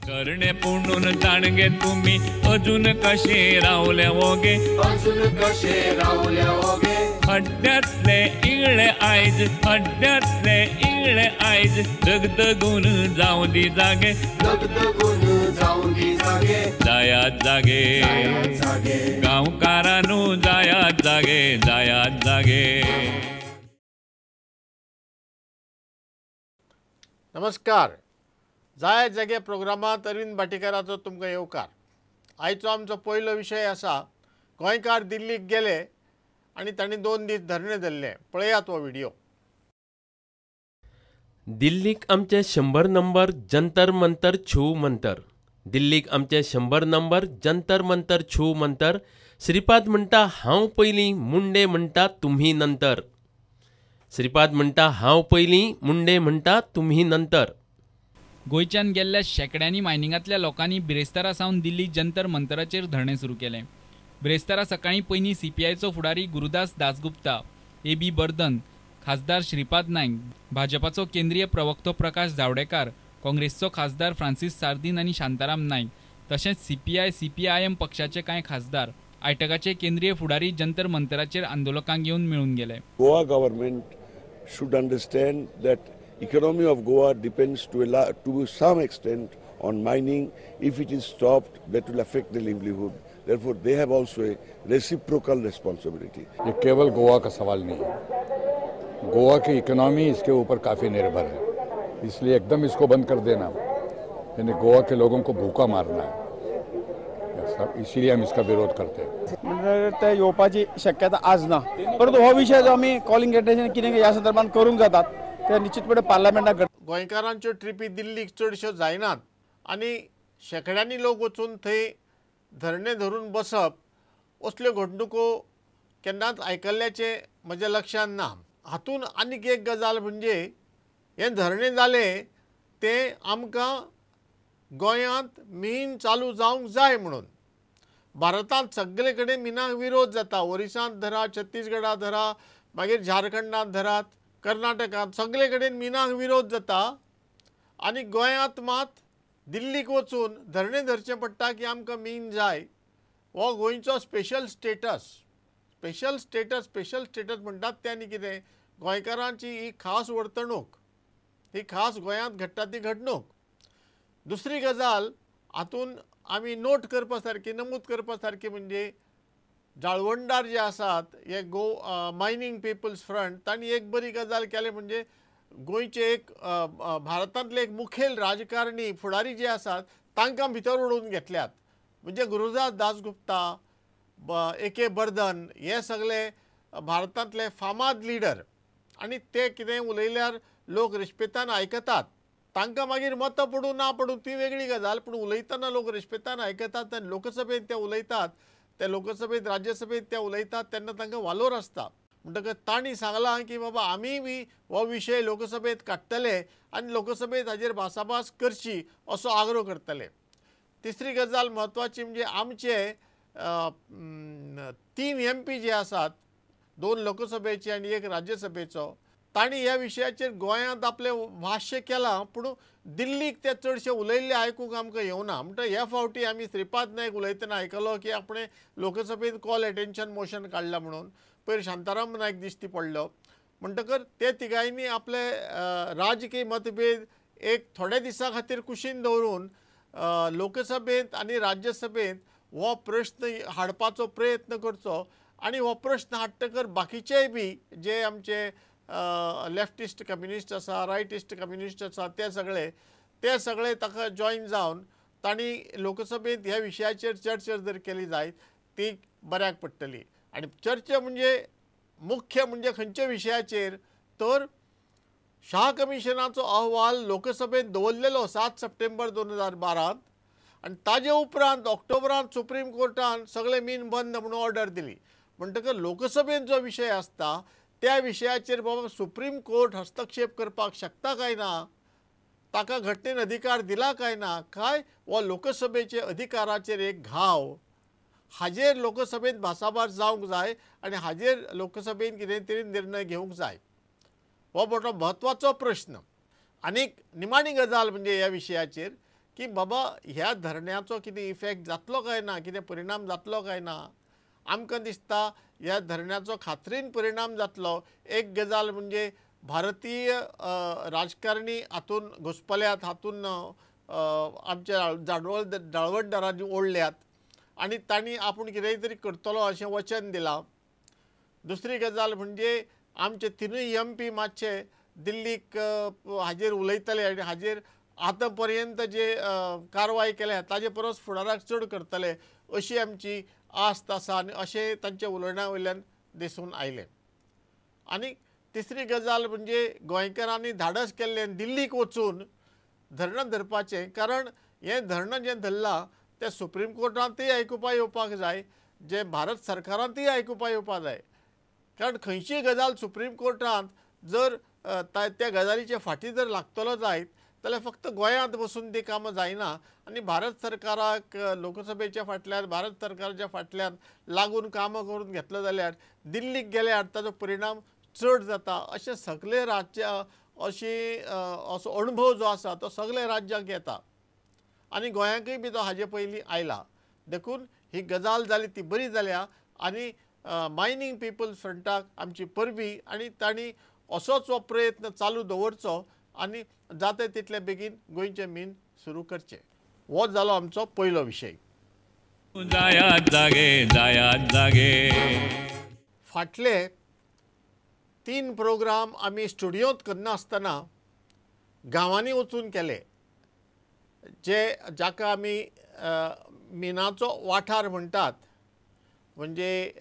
धरणे पुणून जाणगे तुमी अजून कशे रावले ओगे, अजून कशे रावले ओगे। हड्ड्यांतले इगळे आयज, हड्ड्यांतले इगळे आयज, दगदगून जावं दी जागे, दगदगून जावं दी जागे। जायात जागे जागे गांवकारांनो, जायात जागे, जायात जागे। नमस्कार, जायात जागे प्रोग्रामांत अरविंद भाटीकाराचो तुमकां येवकार। आयचो आमचो पयलो विशय आसा, गोंयकार दिल्लीक गेले आनी तांणी 2 दीस धरणे धरले। पळयात हो व्हिडिओ। दिल्लीक आमचे 100 नंबर जंतर मंतर छू मंतर, दिल्लीक आमचे 100 नंबर जंतर मंतर छू मंतर। श्रीपाद म्हणटा हांव पयलीं, मुंडे म्हणटा तुम्ही नंतर। श्रीपाद म्हणटा हांव पयलीं, मुंडे म्हणटा तुम्ही नंतर। गोंयच्यान गेल्ल्या शेंकड्यांनी मायनिंगांतल्या लोकांनी बिरेस्तारा सावन दिल्ली जंतर मंतराचेर धरणें सुरू केलें। बिरेस्तारा सकाळीं पयलीं सीपीआयचो फुडारी गुरुदास दासगुप्ता, ए.बी. बर्दन, खासदार श्रीपाद नायक, भाजपाचो केंद्रीय प्रवक्तो प्रकाश जावडेकार, काँग्रेसचो खासदार फ्रांसीस सार्दीन आनी शांताराम नायक, तशेंच सीपीआय सीपीआयएम पक्षाचे कांय खासदार, आयटकाचे केंद्रीय फुडारी जंतर मंतराचेर आंदोलकांक येवन मेळून गेले। Goa government should understand that economy of Goa depends to some extent on mining. If it is stopped, that will affect the livelihood. Therefore, they have also a reciprocal responsibility. ये केवल गोवा का सवाल नहीं है, गोवा की इकोनॉमी इसके ऊपर काफ़ी निर्भर है, इसलिए एकदम इसको बंद कर देना यानी गोवा के लोगों को भूखा मारना है, इसीलिए हम इसका विरोध करते हैं। म्हणजे ते येवपाची शक्यता आज ना, परंतु हो विशय जो आमी कॉलिंग अटेन्शन कितें ह्या संदर्भात करूंक जातात ते निश्चितपणे पार्लमेंटाक। गोंयकारांच्यो ट्रिपी दिल्लीक चडश्यो जायनात आनी शेंकड्यांनी लोक वचून थंय धरणे धरून बसप असल्यो घडणुको केन्नाच आयकल्ल्याचें म्हज्या लक्षांत ना। हातूंत आनीक एक गजाल म्हणजे हें धरणें जालें तें आमकां गोंयांत मीन चालू जावंक जाय म्हणून। भारतांत सगळे कडेन मिनाक विरोध जाता, ओरिसांत धरा, छत्तीसगडांत धरा, मागीर झारखंडांत धरात, कर्नाटकांत, सगळे कडेन मिनाक विरोध जाता आनी गोंयांत मात दिल्लीक वचून धरणें धरचें पडटा की आमकां मीन जाय। हो गोंयचो special status, special status, special status म्हणटात तें आनी कितें, गोंयकारांची ही खास वर्तणूक, ही खास गोंयांत घडटा ती घडणूक। दुसरी गजाल हातून आमी नोट करपा सारकी, नमूद करपा सारकी म्हणजे जाळवणदार जे आसात हे मायनींग पिपल्स फ्रंट, तांणी एक बरी गजाल केली म्हणजे गोंयचे एक भारतांतले एक मुखेल राजकारणी फुडारी जे आसात तांकां भितर उडोवन घेतल्यात। म्हणजे गुरुदास दासगुप्ता, ए.के. बर्दन हे सगळे भारतांतले फामाद लिडर आनी ते कितें उलयल्यार लोक रिश्पेतान आयकतात। तांकां मागीर मतां पडूं ना पडूं ती वेगळी गजाल, पूण उलयतना लोक रिश्पेतान आयकतात आनी लोकसभेंत ते उलयतात, ते लोकसभेंत राज्यसभेंत ते उलयतात तेन्ना तांकां वालोर आसता। म्हणटकच तांणी सांगलां की बाबा आमी बी हो विशय लोकसभेंत काडटले आनी लोकसभेंत हाजेर भासाभास करची असो आग्रो करतले। तिसरी गजाल म्हत्वाची म्हणजे आमचे 3 MP जे आसात, 2 लोकसभेचे आनी 1 राज्यसभेचो, तांणी ह्या विशयाचेर गोंयांत आपलें भाश्य केलां, पूण दिल्लीक ते चडशे उलयल्ले आयकूंक आमकां येवना। म्हणटा ह्या फावटी आमी श्रीपाद नायक उलयतना आयकलो की आपणें लोकसभेंत कॉल एटेन्शन मोशन काडलां म्हणून, पयर शांताराम नायक दिश्टी पडलो। म्हणटकर ते तिगांयनी आपले राजकीय मतभेद एक थोड्या दिसां खातीर कुशीन दवरून लोकसभेंत आनी राज्यसभेंत हो प्रश्न हाडपाचो प्रयत्न करचो आनी हो प्रश्न हाडटकर बाकीचेय बी जे आमचे लेफ्टिस्ट कम्युनिस्ट आसा, रायटिस्ट कम्युनिस्ट आसा, ते सगळे ताका जॉयन जावन तांणी लोकसभेंत ह्या विशयाचेर चर्चा जर केली जायत ती बऱ्याक पडटली। आनी चर्चा म्हणजे मुख्य म्हणजे खंयच्या विशयाचेर, तर शाह कमिशनाचो अहवाल लोकसभेंत दवरलेलो 7 सप्टेंबर 2012 आनी ताजे उपरांत ऑक्टोबरांत सुप्रीम कोर्टान सगळे मीन बंद म्हणून ऑर्डर दिली। म्हणटकच लोकसभेंत जो विशय आसता त्या विशयाचेर बाबा सुप्रीम कोर्ट हस्तक्षेप करपाक शकता काय ना, ताका घटनेन अधिकार दिला काय ना, काय हो लोकसभेचे अधिकाराचेर एक घाव, हाजेर लोकसभेंत भासाभास जावंक जाय आनी हाजेर लोकसभेन कितें तरी निर्णय घेवंक जाय। हो मोठो म्हत्वाचो प्रश्न। आनीक निमाणी गजाल म्हणजे ह्या विशयाचेर की बाबा ह्या धरण्याचो कितें इफेक्ट जातलो काय ना, कितें परिणाम जातलो काय ना। आमकां दिसता ह्या धरण्याचो खात्रीन परिणाम जातलो। एक गजाल म्हणजे भारतीय राजकारणी हातून घुसपल्यात, हातून आमच्या जाळवणदारांनी ओडल्यात आनी तांणी आपूण कितेंय तरी करतलो अशें वचन दिलां। दुसरी गजाल म्हणजे आमचे तिनूय एम पी मातशे दिल्लीक हाजेर उलयतले आनी हाजेर आतां पर्यंत जे कारवाय केल्या ताजे परस फुडाराक चड करतले अशी आमची आस्त आसा आनी अशें तांच्या उलोवण्या वयल्यान दिसून आयलें। आनी तिसरी गजाल म्हणजे गोंयकारांनी धाडस केल्लें दिल्लीक वचून धरणां धरपाचें, कारण हें धरणां जें धरलां तें सुप्रीम कोर्टांतूय आयकुपा येवपाक जाय, जें भारत सरकारांतूय आयकुपा येवपाक जाय, कारण खंयचीय गजाल सुप्रीम कोर्टांत जर त्या गजालीचे फाटी जर लागतलो जायत जाल्यार फक्त गोंयांत बसून ती कामां जायना आनी भारत सरकाराक लोकसभेच्या फाटल्यान, भारत सरकाराच्या फाटल्यान लागून कामां करून घेतलो जाल्यार दिल्लीक गेल्यार ताजो परिणाम चड जाता। अशें सगळे राज्य अशी असो अणभव जो आसा तो सगळे राज्यांक येता आनी गोंयांकूय बी तो हाजे पयलीं आयला। देखून ही गजाल जाली ती बरी जाल्या आनी मायनींग पिपल्स फ्रंटाक आमची परबी आनी तांणी असोच हो प्रयत्न चालू दवरचो आनी जाता तितले बेगीन गोंयचें मीन सुरू करचें। हो जालो आमचो पयलो विशय। जायात जागे, जायात जागे। फाटले 3 प्रोग्राम आमी स्टुडियोंत करनासतना गांवांनी वचून केले, जे जाका आमी मिनाचो वाठार म्हणटात, म्हणजे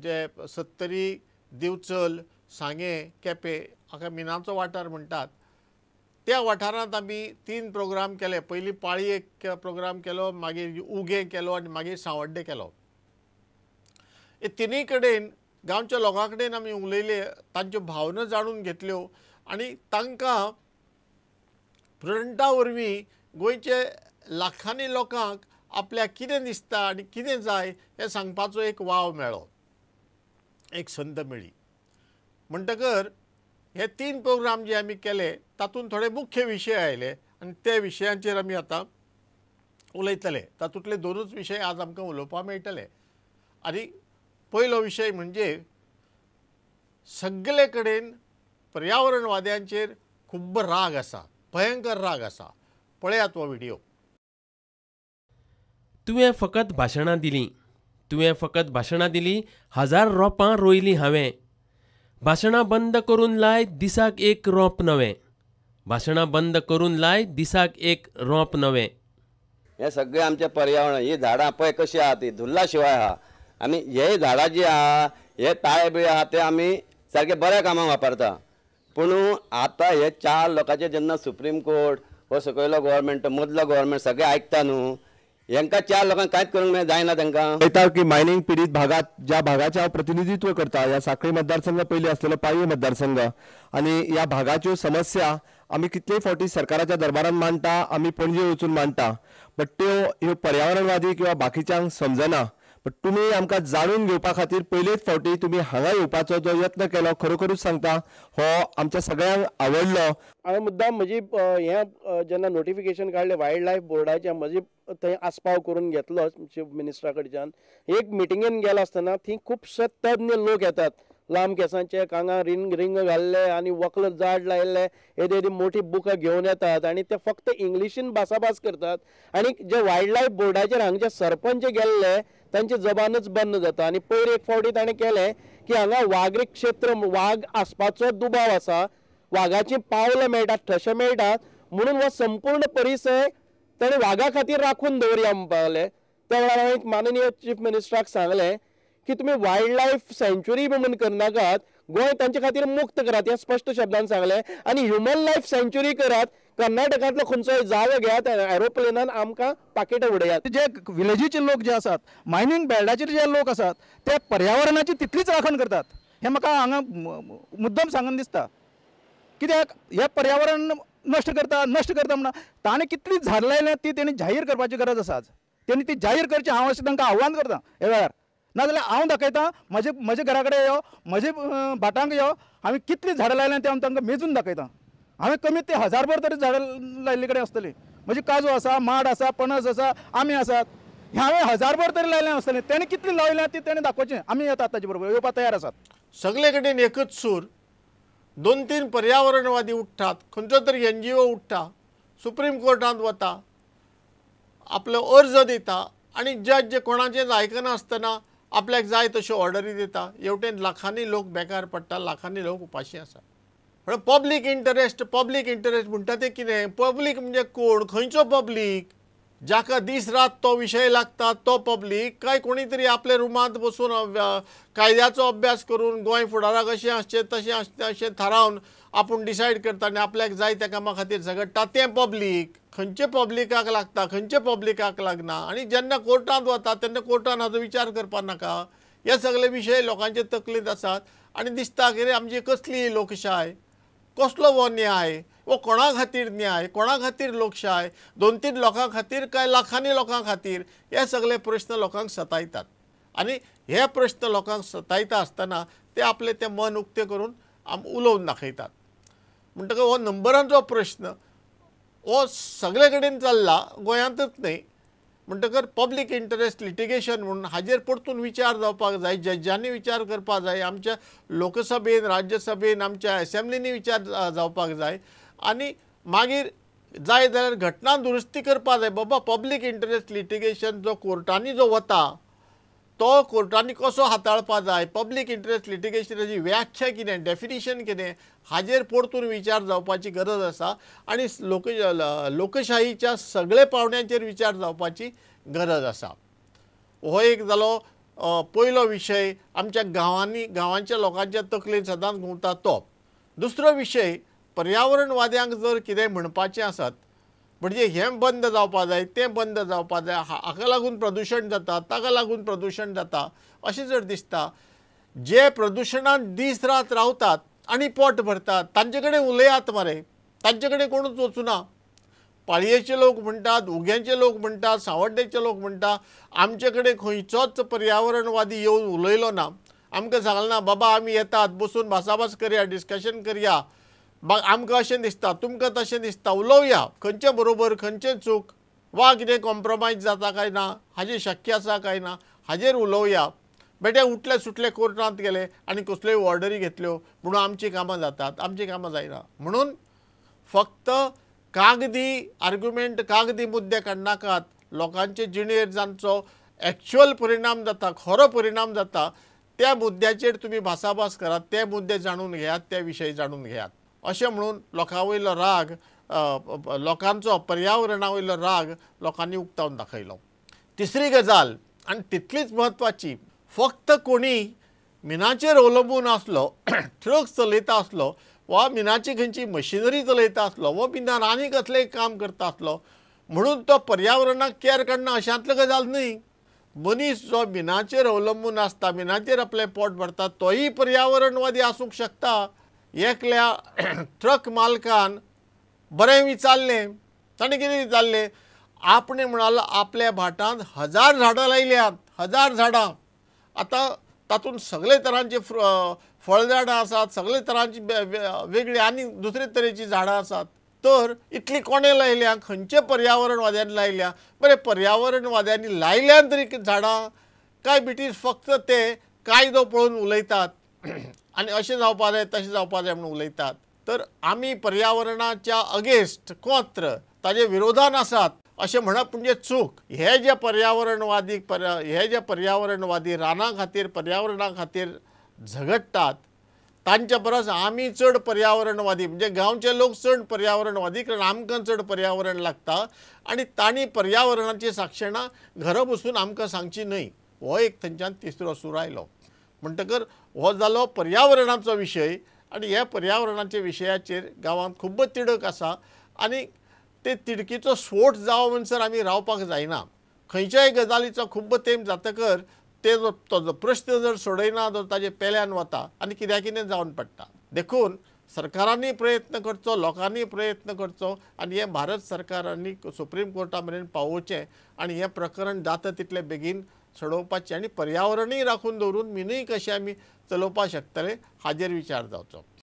जे सत्तरी, दिवचल, सांगें, केपें हाका मिनाचो वाठार म्हणटात। त्या वाठारांत आमी 3 प्रोग्राम केले। पयलीं पाळी एक प्रोग्राम केलो, मागीर उगें केलो आनी मागीर सांवड्डें केलो। हे तिनूय कडेन गांवच्या लोकां कडेन आमी उलयले, तांच्यो भावना जाणून घेतल्यो आनी तांकां प्रणटा वरवीं गोंयचे लाखांनी लोकांक आपल्याक कितें दिसता आनी कितें जाय हें सांगपाचो एक वाव मेळ्ळो, एक संद मेळ्ळी। म्हणटकर हे 3 प्रोग्राम जे आमी केले तातूंत थोडे मुख्य विशय आयले आनी ते विशयांचेर आमी आतां उलयतले। तातूंतले 2 विशय आज आमकां उलोवपाक मेळटले। आनी पयलो विशय म्हणजे सगळे कडेन पर्यावरणवाद्यांचेर खूब राग आसा, भयंकर राग आसा। पळयात हो व्हिडिओ। तुवें फकत भाशणां दिलीं, तुवें फकत भाशणां दिलीं, 1000 रोपां रोयलीं हांवें। भाशणां बंद करून लाय दिसाक एक रोप नवें, भाशणां बंद करून लाय दिसाक एक रोप नवें। हें सगळें आमचें पर्यावरण, ही झाडां पळय कशी आहा ती धुल्ला शिवाय आहा आनी हे झाडां जी आहा, हे ताळे बिळे आहा ते आमी सारके बऱ्या कामाक वापरता। पूण आतां हे 4 लोकांचे जेन्ना सुप्रीम कोर्ट हो सकयलो गव्हर्मेंट, मदलो गव्हर्मेंट सगळें आयकता न्हू, हेंकां 4 लोकांक कांयच करूंक जायना तांकां। पळयता की मायनिंग पिडीत भागात ज्या भागाचें हांव प्रतिनिधित्व करता, ह्या साखळी मतदारसंघ पयलीं आसलेलो पाळये मतदारसंघ, आनी ह्या भागाच्यो समस्या आमी कितलेय फावटी सरकाराच्या दरबारान मांडटा, आमी पणजे वचून मांडटा, बट त्यो ह्यो पर्यावरणवादी किंवा बाकीच्यांक समजना। बट तुमी आमकां जाणून घेवपा खातीर पयलेच फावटी तुमी हांगा येवपाचो जो यत्न केलो, खरोखरूच सांगता हो आमच्या सगळ्यांक आवडलो। हांवें मुद्दाम म्हजी हें जेन्ना नोटिफिकेशन काडलें वायल्ड लायफ बोर्डाचें, म्हजी थंय आस्पाव करून घेतलो चीफ मिनिस्टरा कडच्यान। एक मिटिंगेन गेलो आसतना थंय खुबशे तज्ञ लोक येतात, लांब केंसांचे, कांगा रिंग रिंग घाल्ले आनी वक्ल जाड लायिल्ले, येदी येदी मोठी बुकां घेवन येतात आनी ते फक्त इंग्लिशीन भासाभास करतात। आनी जे वायल्ड लायफ बोर्डाचेर हांगचे सरपंच गेल्ले तांची जबानच बंद जाता। आनी पयर एक फावटी ताणें केलें की हांगा वागरी क्षेत्र वाग आसपाचो दुबाव आसा, वागाचीं पावलां मेळटात, ठशे मेळटात, म्हणून हो संपूर्ण परिसर ताणें वागा खातीर राखून दवरया म्हणपाक लागले। त्या वेळार हांवें माननीय चीफ मिनिस्टराक सांगलें की तुमी वायल्ड लायफ सँच्युरी म्हणून करनाकात, गोंय तांचे खातीर मुक्त करात, हें स्पश्ट शब्दान सांगलें। आनी ह्युमन लायफ सँच्युरी करात, कर्नाटकांतलो खंयचोय जागो घेयात, एरोप्लेनान आमकां पाकिटां उडयात। जे विलेजीचे लोक जे आसात, मायनींग बेल्टाचेर जे लोक आसात ते पर्यावरणाची तितलीच राखण करतात, हें म्हाका हांगा मुद्दम सांगन दिसता। कित्याक हें पर्यावरण नश्ट करता नश्ट करता म्हणून ताणें कितली झाडां लायल्या ती तेणी जाहीर करपाची गरज आसा। आज तेणी ती जाहीर करची, हांव अशें तांकां आव्हान करता ह्या वेळार। नाजाल्यार हांव दाखयता, म्हजे म्हजे घरा कडेन यो, म्हजे भाटांक यो, हांवें कितलीं झाडां लायल्या तें हांव तांकां मेजून दाखयता। हांवें कमीत ते 1000 भर तरी झाडां लायिल्ले कडेन आसतलीं। म्हणजे काजू आसा, माड आसा, पणस आसा, आमे आसात, हांवें हजारभर तरी लायलें आसतलें, तेणें कितली लायल्या ती तेणें दाखोवचें. आमी येतात ताचे बरोबर येवपाक तयार आसात. सगळे कडेन एकच सूर, दोन तीन पर्यावरणवादी उठ्ठात, खंयचो तरी एनजीओ उठ्ठा, सुप्रीम कोर्टांत वता, आपलो अर्ज दिता आनी जज कोणाचेंच आयकनासतना आपल्याक जाय तश्यो ऑर्डरी दिता. हेवटेन लाखांनी लोक बेकार पडटा, लाखांनी लोक उपाशी आसा. म्हणून पब्लीक इंटरेस्ट, पब्लीक इंटरेस्ट म्हणटा तें कितें? पब्लीक म्हणजे कोण? खंयचो पब्लीक? जाका दीस रात तो विशय लागता तो पब्लीक, काय कोणी तरी आपल्या रुमांत बसून कायद्याचो अभ्यास करून गोंय फुडाराक अशें आसचें तशें आसचें अशें थारावन आपूण डिसायड करता आनी आपल्याक जाय त्या कामा खातीर झगडटा तें पब्लीक? खंयचे पब्लिकाक लागता, खंयचे पब्लिकाक लागना? आनी जेन्ना कोर्टांत वता तेन्ना कोर्टान हाचो विचार करपाक नाका? हे सगळे विशय लोकांचे तकलेंत आसात आनी दिसता की आमची कसली लोकशाय, कसलो हो न्याय, वो कोणा खातीर न्याय, कोणा खातीर लोकशाय, दोन तीन लोकां खातीर काय लाखांनी लोकां खातीर? हे सगळे प्रश्न लोकांक सतायतात आनी हे प्रश्न लोकांक सतायता आसतना ते आपले ते मन उक्तें करून उलोवन दाखयतात. म्हणटकच हो नंबरांचो प्रश्न हो सगळे कडेन चल्ला, गोंयांतच न्हय. म्हणटकर पब्लीक इंटरेस्ट लिटिगेशन म्हणून हाजेर परतून विचार जावपाक जाय, जजांनी विचार करपाक जाय, आमच्या लोकसभेन, राज्यसभेन, आमच्या एसेंब्लींनी विचार जावपाक जाय आनी मागीर जाय जाल्यार घटना दुरुस्ती करपाक जाय. बाबा पब्लीक इंटरेस्ट लिटिगेशन जो कोर्टांनी जो वता तो कोर्टांनी कसो हाताळपाक जाय, पब्लीक इंटरेस्ट लिटिगेशनाची व्याख्या कितें, डेफिनेशन कितें, हाजेर परतून विचार जावपाची गरज आसा आनी लोकशाहीच्या सगळे पावंड्यांचेर विचार जावपाची गरज आसा. हो एक जालो पयलो विशय आमच्या गांवांनी, गांवांच्या लोकांच्या तकलेन सदांच घुंवता तो. दुसरो विशय, पर्यावरणवाद्यांक जर कितें म्हणपाचें आसत म्हणजे हें बंद जावपाक जाय, तें बंद जावपाक जाय, हाका लागून प्रदुशण जाता, ताका लागून प्रदुशण जाता अशें जर दिसता, जे प्रदुशणान दीस रात रावतात आनी पोट भरतात तांचे कडेन उलयात मरे, तांचे कडेन कोणूच वचुना. पाळयेचे लोक म्हणटात, उग्यांचे लोक म्हणटात, सांवड्डेचे लोक म्हणटात, आमचे कडेन खंयचोच पर्यावरणवादी येवन उलयलो ना, आमकां सांगलें ना बाबा आमी येतात बसून भासाभास करया, डिस्कशन करया, आमकां अशें दिसता, तुमकां तशें दिसता, उलोवया, खंयचें बरोबर खंयचें चूक, वा कितें कॉम्प्रोमायज जाता काय ना, हाजेर शक्य आसा काय ना, हाजेर उलोवया. बेटे उठले सुटले कोर्टांत गेले आनी कसल्योय ऑर्डरी घेतल्यो म्हणून आमचीं कामां जातात, आमचीं कामां जायना. म्हणून फक्त कागदी आर्ग्युमेंट, कागदी मुद्दे काडनाकात, लोकांचे जिणेर जांचो एक्चुअल परिणाम जाता, खरो परिणाम जाता त्या मुद्द्याचेर तुमी भासाभास करात, ते मुद्दे जाणून घेयात, ते विशय जाणून घेयात. अशें म्हणून लोकां वयलो राग, लोकांचो पर्यावरणा वयलो राग लोकांनी उक्तावन दाखयलो. तिसरी गजाल आनी तितलीच म्हत्वाची, फक्त कोणी मिनाचेर अवलंबून आसलो, ट्रक चलयता आसलो वा मिनाची खंयची मशिनरी चलयता आसलो वा मिनान आनी कसलेंय काम करता आसलो म्हणून तो पर्यावरणाक केअर काडना अशांतली गजाल न्हय. मनीस जो मिनाचेर अवलंबून आसता, मिनाचेर आपलें पोट भरता, तोय पर्यावरणवादी आसूंक शकता. एकल्या ट्रक मालकान बरें विचारलें, ताणें कितें विचारलें, आपणें म्हणालो आपल्या भाटांत 1000 झाडां लायल्यात, 1000 झाडां, आतां तातूंत सगळे तरांची फळझाडां आसात, सगळे तरांची वेगळी आनी दुसरे तरेचीं झाडां आसात, तर इतली कोणें लायल्या, खंयचे पर्यावरणवाद्यांनी लायल्या? बरें, पर्यावरणवाद्यांनी लायल्यान तरी झाडां काय ब्रिटीश फक्त ते कायदो पळोवन उलयतात आनी अशें जावपा जाय तशें जावपा जाय म्हणून उलयतात. तर आमी पर्यावरणाच्या अगेन्स्ट, कोंत्र, ताजे विरोधान आसात अशें म्हणप म्हणजे चूक. हे जे पर्यावरणवादी रानां खातीर, पर्यावरणा खातीर झगडटात तांच्या परस आमी चड पर्यावरणवादी, म्हणजे गांवचे लोक चड पर्यावरणवादी, कारण आमकां चड पर्यावरण लागता आनी तांणी पर्यावरणाची साक्षणां घरा बसून आमकां सांगची न्हय. हो एक थंयच्यान तिसरो सूर आयलो. म्हणटकर हो जालो पर्यावरणाचो विशय आनी ह्या पर्यावरणाच्या विशयाचेर गांवांत खूब तिडक आसा आनी ते तिडकीचो स्फोट जावो म्हणसर आमी रावपाक जायना. खंयच्याय गजालीचो खूब तेंप जातकर ते तो जो प्रश्न जर सोडयना तर ताजे पेल्यान वता आनी कित्याक कितें जावन पडटा. देखून सरकारांनी प्रयत्न करचो, लोकांनी प्रयत्न करचो आनी हें भारत सरकार आनी सुप्रीम कोर्टा मेरेन पावोवचें आनी हें प्रकरण जाता तितलें बेगीन सोडोवपाचें आनी पर्यावरणूय राखून दवरून मिनूय कशें आमी चलोवपाक शकतले हाजेर विचार जावचो.